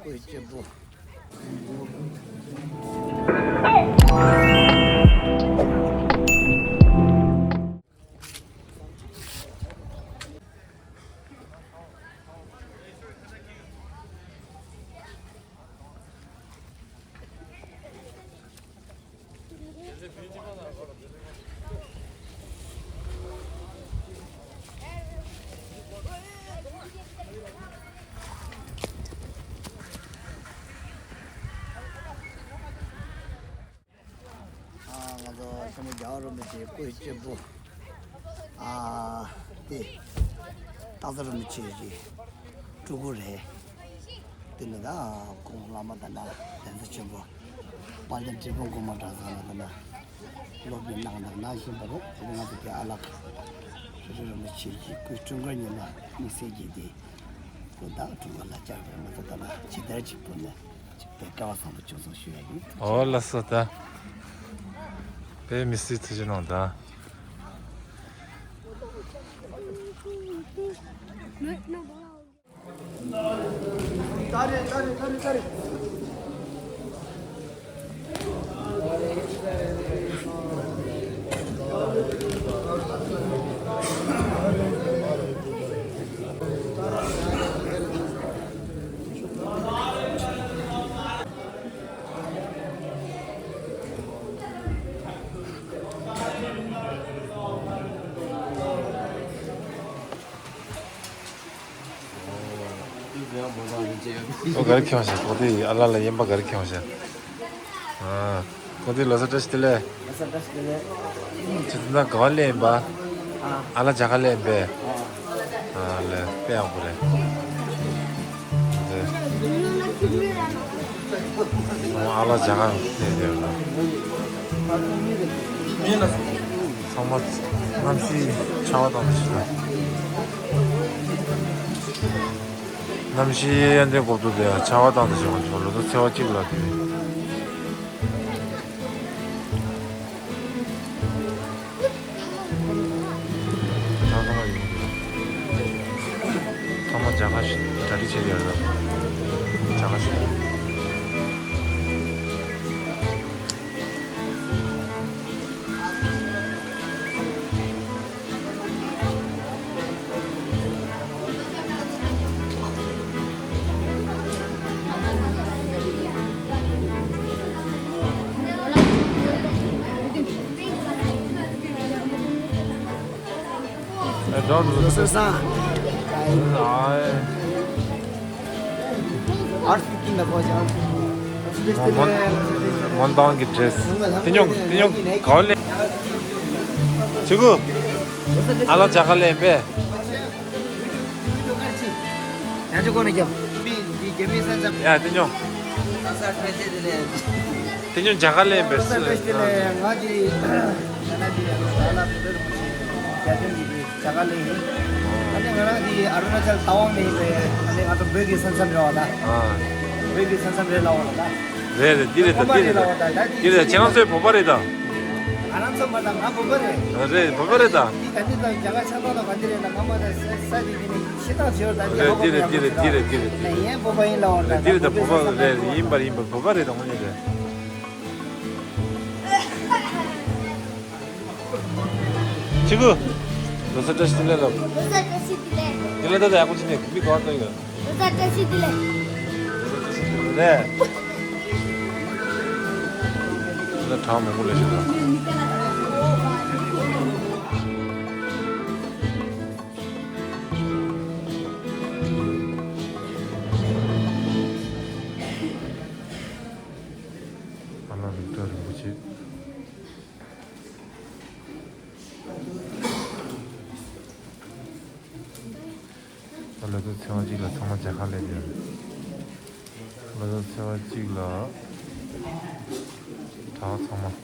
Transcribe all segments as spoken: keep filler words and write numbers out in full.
ཀོས་གཅེར་བུ། ང་ཚོ་ཆེན་མོ་རྒྱལ་བ་རིན་པོ་ཆེའི་སྐུ་གཅེར་བུ། ཨ། དེ། སྟག་འཚེར་རིན་པོ་ཆེ་གི་སྤྲུལ་སྐུ་རེད། དེ་ནི་ད་ཁོང་བླ་མ་དང་ན་གདན་ས་ཆེན་པོ་དཔལ་ལྡན་འབྲས་སྤུངས་གོང་མ་གྲྭ་ཚང་ལ་དང་ན་སློབ་གཉེར་གནང་དང་གནང་བཞིན་པ་རེད། དེ་ནི་ང་ཚོ་དེ་ཨ་ལགས་འཚེར་རིན་པོ་ཆེ་གི་སྐུའི་སྤྲུལ་སྐུ་ཉིད་ལ་དམིགས་བསལ་གྱིས་དེ་སྐུ་དང་སྤྲུལ་སྐུ་ལ་བཅར་བའི་ང་ཚོ་དང་ན་ཇི་ལྟར་གཅིག་པུ་ནས་ཅིག་པའི་སྐལ་བ་བཟང་པོ་བྱུང་སོང་ཞུ་ཡ་ཡིན། ཨོ་ལགས་སོ། ད་དཔེ་མི་སྲིད་ཐུགས་རྗེ་གནང་ད། ཨོ་ག་རེ་ཁྱོང་ཤག་ཁོ་དེ་ཨ་ལ་ལ་ཡན་པ་ག་རེ་ཁྱོང་ཤག་ཨ། ཁོ་དེ་ལོ་གསར་བཀྲ་ཤིས་བདེ་ལེགས། ལོ་གསར་བཀྲ་ཤིས་བདེ་ལེགས། ཁྱེད་ཚོ་ད་ག་བ་ལེན་པ། ཨ་ལ་ཇ་ག་ལེན་པས། ཨ་ལེ་དཔེ་ཡག་པོ་རེད། ཨ་ལ་ཇ་ག་ལེན་པས། ཚང་མ་གནམ་གཤིས་ཆར་པ་དང་ཞིག་གནམ་གཤིས་ཡ་འདྲེ་གོ་ཐུབ་དེ་ཆར་པ་དང་དུ་བྱུང་བ་ལོ་ཏོག་ཚེས་པ་གཅིག་ལ་དུས། ཚང་མ་ཇ་ཁ་ཞིག་གྲ་སྒྲིག་བྱེད་ཡོད་རེད། ཇ་ཁ་ཞིག་མོན་ཐང་གི་ཌེ་རེ་སི། དེ་ཉོ་དེ་ཉོ་ག་བ་ལེན། ཆི་གུ། ཨ་ལ་ཇ་ག་ལེན་པས། ཡ་དེ་ཉོ། དེ་ཉོ་ཇ་ག་ལེན་པས། ཇ་ག་ལེན་ཡིན། ཨ་ནི་ང་རང་གི་ཨ་རུ་ན་ཅལ་ཏ་ཝང་ནས་ཡིན་པས། ཨ་ནི་ང་ཚོ་བོད་ཀྱི་ས་མཚམས་རེད་བ་ད། ཨ། བོད་ཀྱི་ས་མཚམས་རེད་ལབ་པ་ད། རེད་རེད། འདི་རེད་ད། འདི་རེད་ད། འདི་རེད། ཁྱེད་རང་ཚོའི་བོད་པ་རེད་ད། ང་རང་ཚོ་མ་ད་ང་བོད་པ་རེད། རེད། བོད་པ་རེད་ད། འདི་ད་འདི་ད་རྒྱ་གར་ཆགས་སྟངས་དང་ག་འདི་རེད་ན་ང་མ་ད་ས་ས་འདི་འདི་ནས་ཤི་སྟངས་བྱེད་བ་ད། འདི་རེད། འདི་རེད། འདི་རེད། འདི་རེད། འདི་རེད། ད་ཡིན་བོད་པ་ཡིན་ལབ་པ་ད། འདི་རེད་ད། བོད་པ་རེད། ཡིན་པ་རེད། ཡིན་པ་བོད་པ་རེད་ད། དངོས་གནས་རེད། ཆི་གུ། ལོ་གསར་བཀྲ་ཤིས་བདེ་ལེགས་ལབ། ལོ་གསར་བཀྲ་ཤིས་བདེ་ལེགས། དེ་ལ་ད་ད་ཡག་པོ་བྱས་ནས་མིག་ག་པར་ལྟ་ཡོད། ལོ་གསར་བཀྲ་ཤིས་བདེ་ལེགས། ལོ་གསར་བཀྲ་ཤིས་བདེ་ལེགས་རེད། ད་གྲངས་མང་པོ་ལས་བྱུང་ད། ཨ་ལ་རིགས་གྲྭ་རིན་པོ་ཆེ། ད་ལོ་ཏོག་ཚེས་པ་གཅིག་ལ་ཚང་མ་ཇ་ཁ་ལེན་རྒྱུ་རེད། ལོ་ཏོག་ཚེས་པ་གཅིག་ལ་གྲྭ་པ་ཚང་མ།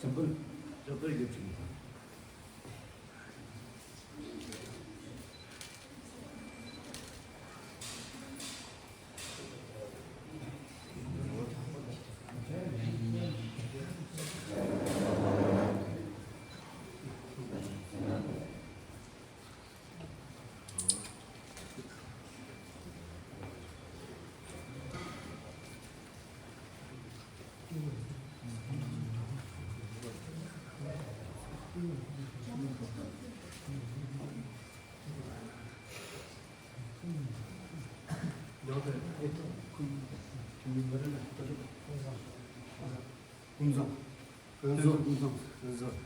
འཛམ་བུ་འཛམ་བུ་ཡོད་ཅིག་ཀུན་བཟང་། ཀུན་བཟང་། ཀུན་བཟང་། ཀུན་བཟང་། ཀུན་བཟང་། ཀུན་བཟང་།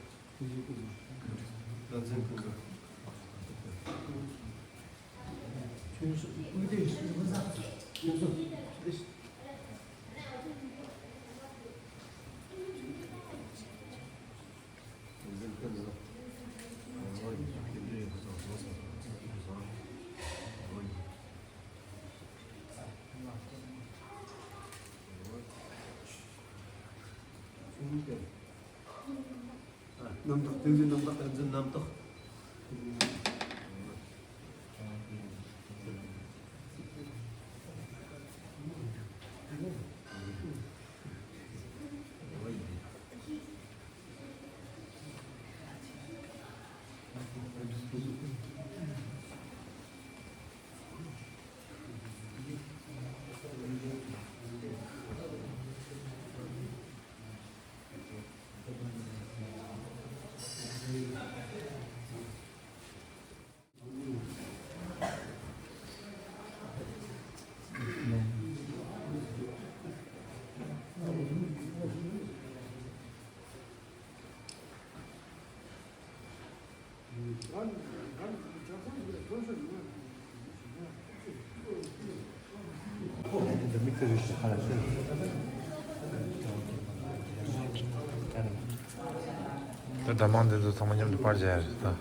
རྣམ་དག་ཏིང་འཛིན་རྣམ་དག་ཏིང་འཛིན་རྣམ་དག་ད་ལྡན་མང་འདི་ཚོ་ཚང་མ་མཉམ་དུ་པར་བྱས་ཡ་རེད་ད།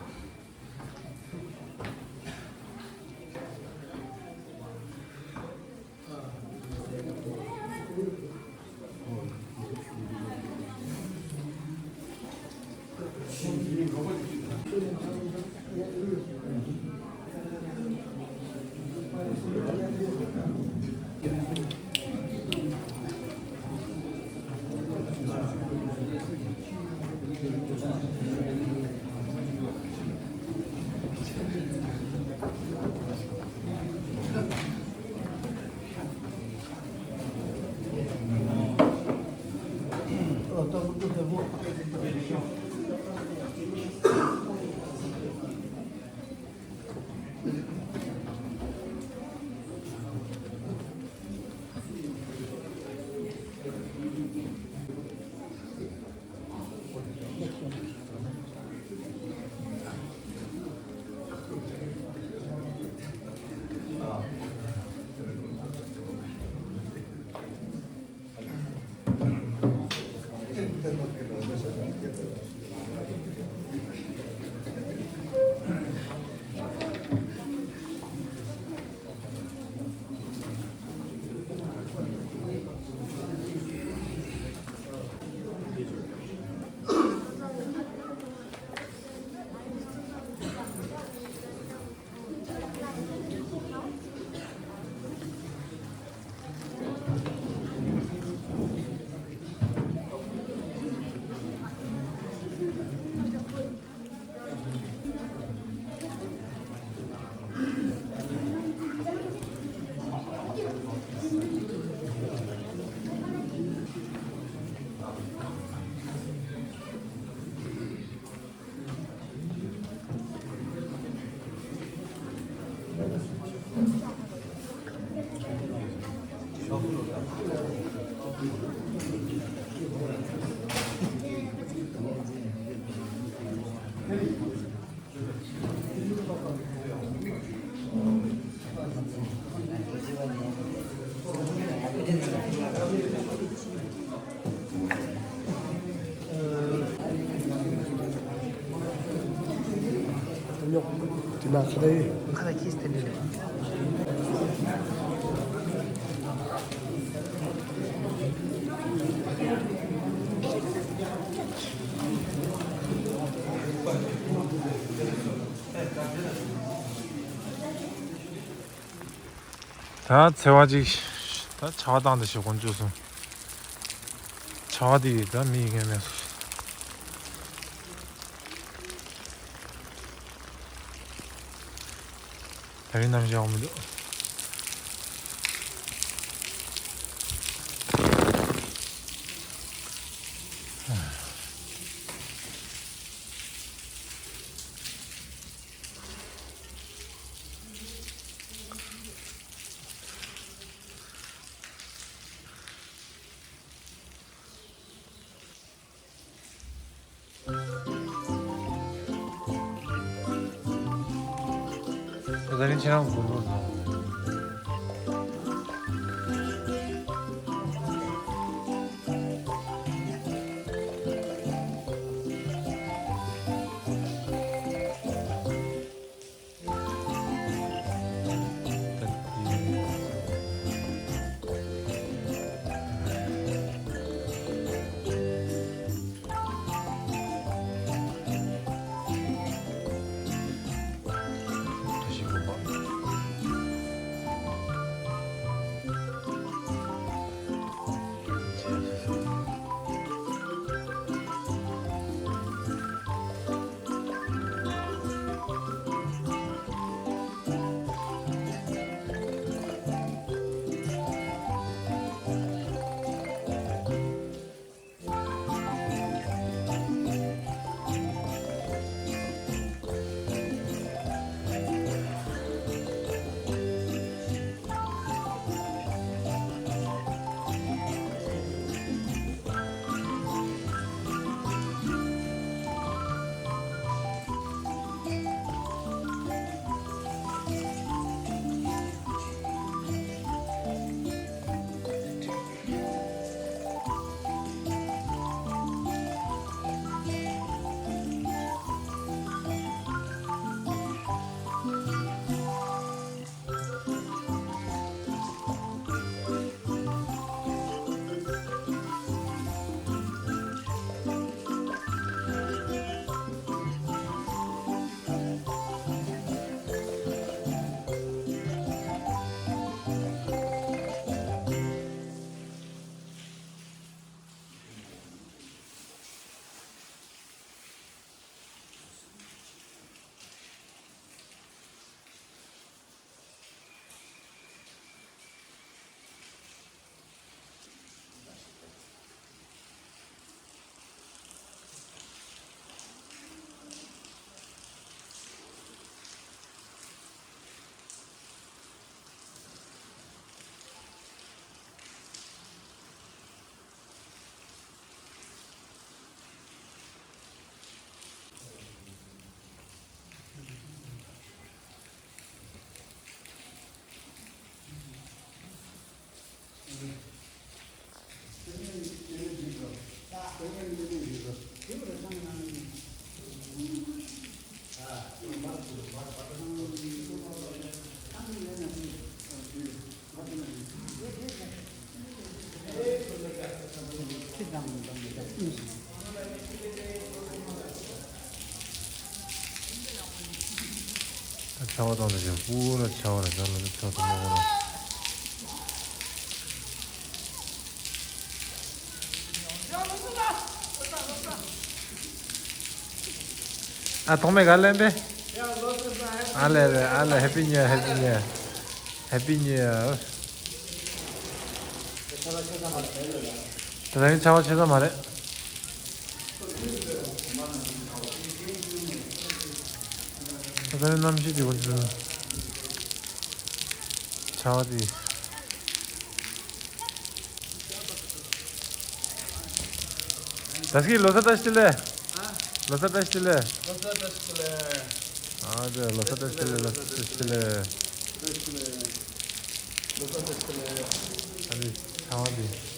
དེ་ན་ཁ་ད་ཡོད། ཁ་ད་ཁྱིས་དེ་འདྲ་རེད། ད་འཚེ་བ་ཅིག་ད་ཆར་པ་བཏང་དེ་ཞོག་གོན་བཅུག་སོང་། ཆར་པ་དེ་ད་མི་ཡི་ངན་མེད་སོང་། ད་རིང་གནམ་གཤིས་ཡག་མི་འདུག་ད་ནི་ཁྱེད་རང་མགོ་ལོག་ནས། ད་ཆར་པ་བཏང་ནས་ཀྱང་པུ་ར་ཆར་པ་རེད། ད་ལོ་ཆར་པ་མང་པོ་ར། ཨ་ཐོག་མེད་ག་ལེན་པས། ཨ་ལེ་ལེ་ཨ་ལེ། Happy New Year, Happy New Year, Happy New Year། ད་རིང་ཆར་པ་ཆེ་ས་མ་རེད། ད་རིང་གནམ་གཤིས་དེ་འོ་ཙམ་ཆར་པ་དེ། ད་སྐྱིད། ལོ་གསར་བཀྲ་ཤིས་བདེ་ལེགས། ལོ་གསར་བཀྲ་ཤིས་བདེ་ལེགས། ལོ་གསར་བཀྲ་ཤིས་བདེ་ལེགས། ཨ་ཙི། ལོ་གསར་བཀྲ་ཤིས་བདེ་ལེགས། ལོ་གསར་བཀྲ་ཤིས་བདེ་ལེགས། ལོ་གསར་བཀྲ་ཤིས་བདེ་ལེགས། ཨ་ཙི། ཆར་པ་དེ།